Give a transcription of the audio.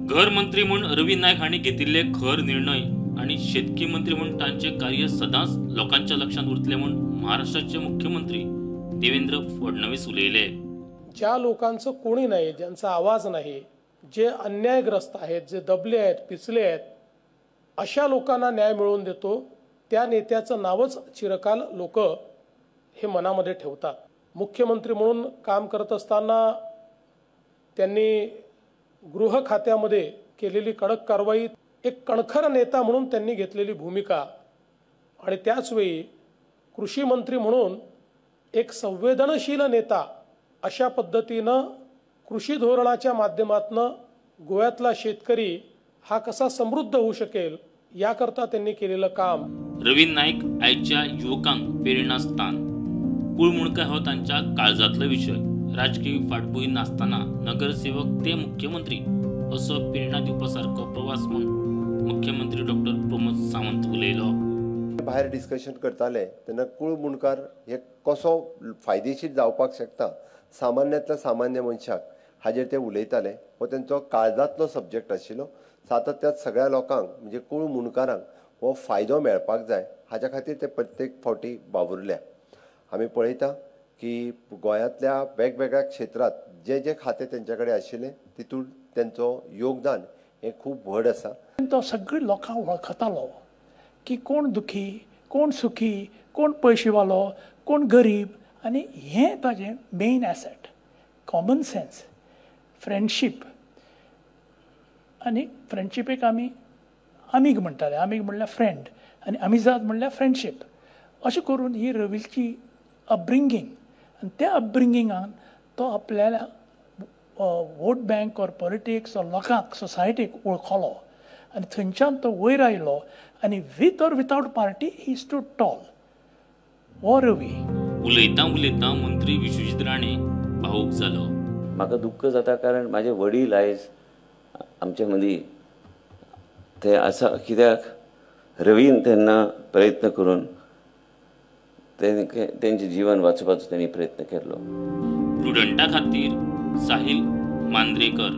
घर मंत्री म्हूण रवी नायक हांणी घेतिल्ले खर निर्णय आनी शेतकी मंत्री म्हूण तांचे कार्य सदांच लोकांच्या लक्षांत उरतले म्हूण महाराष्ट्राचे मुख्यमंत्री देवेंद्र फडणवीस उलयले. ज्या लोकांचं कोणी नाही, ज्यांचा आवाज नाही, जे अन्यायग्रस्त आहेत, जे दबले आहेत, पिचले आहेत, अशा लोकांना न्याय मिळवून देतो त्या नेत्याचं नावच चिरकाल लोक हे मनामध्ये ठेवतात. मुख्यमंत्री म्हणून काम करत असताना त्यांनी गृह खात्यामध्ये केलेली कडक कारवाई, एक कणखर नेता म्हणून त्यांनी घेतलेली भूमिका आणि त्याचवेळी कृषी मंत्री म्हणून एक संवेदनशील नेता अशा पद्धतीनं कृषी धोरणाच्या माध्यमातून गोव्यातला शेतकरी हा कसा समृद्ध होऊ शकेल याकरता त्यांनी केलेलं काम. रवी नायक आयच्या युवकांक प्रेरणास्थान. कुळ मुणका हो तांच्या काळजातलो विशय. राजकीय फाटभूंय नासतना नगरसेवक ते मुख्यमंत्री असो प्रेरणा दिवपा सारको प्रवास म्हूण मुख्यमंत्री डॉक्टर प्रमोद सावंत उलयलो. भायर डिस्कशन करताले तेन्ना कुळ मुणकार हे कसो फायदेशीर जावपाक शकता सामान्यांतल्या सामान्य मनशाक हाजेर ते उलयताले. हो तेंचो काळजांतलो सब्जेक्ट आशिल्लो. सातत्यात सगळ्या लोकांक म्हणजे कुळ मुणकारांक हो फायदो मेळपाक जाय हाज्या खातीर ते प्रत्येक फावटी वावुरल्या. आमी पळयता की गोंयांतल्या वेगवेगळ्या क्षेत्रांत जे जे खातें तेंच्या कडेन आशिल्लें तितून तेंचो योगदान हें खूब व्हड आसा. तो सगळी लोकांक वळखतालो की कोण दुखी, कोण सुखी, कोण पयशेवालो, कोण गरीब, आनी हें ताजें main asset, common sense, friendship. आनी फ्रेंडशिपेक आमी आमीग म्हणटाले, आमीग म्हणल्यार फ्रेंड आनी आमिजाद म्हणल्यार फ्रेंडशीप. अशें करून ही रवीची अपब्रिंगींग आनी त्या अपब्रिंगिंगान तो आपल्याला vote bank or politics or लोकांक, सोसायटीक वळखलो आनी थंयच्यान तो वयर आयलो आनी with or without party he stood tall. हो रवी. उलयता उलयता मंत्री विश्वजीत राणे भावूक जालो. म्हाका दुख्ख जाता कारण म्हाजे वडील आयज आमचे मदीं ते आसा, कित्याक रवीन तेन्ना प्रयत्न करून तेंचें जीवन वाचोवपाचो तेणी प्रयत्न केल्लो. प्रुडंटा खातीर साहिल मांद्रेकर.